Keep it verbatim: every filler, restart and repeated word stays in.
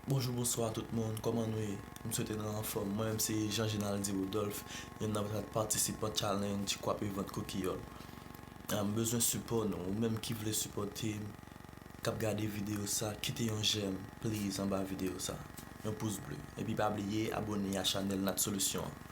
Bonjou, bonswa tout moun, kòman nou ye? M swete nou anfòm. Mwen menm se Jean Génaldi Rodolphe, youn nan patisipan challenge kwape vant koukiyòl. M bezwen sipò nou, ou menm ki vle sipòte m, k ap gade videyo sa, kite yon j'aime, please, anba videyo sa. Yon pous ble. Epi pa bliye abòne a chanèl Nat Solution an.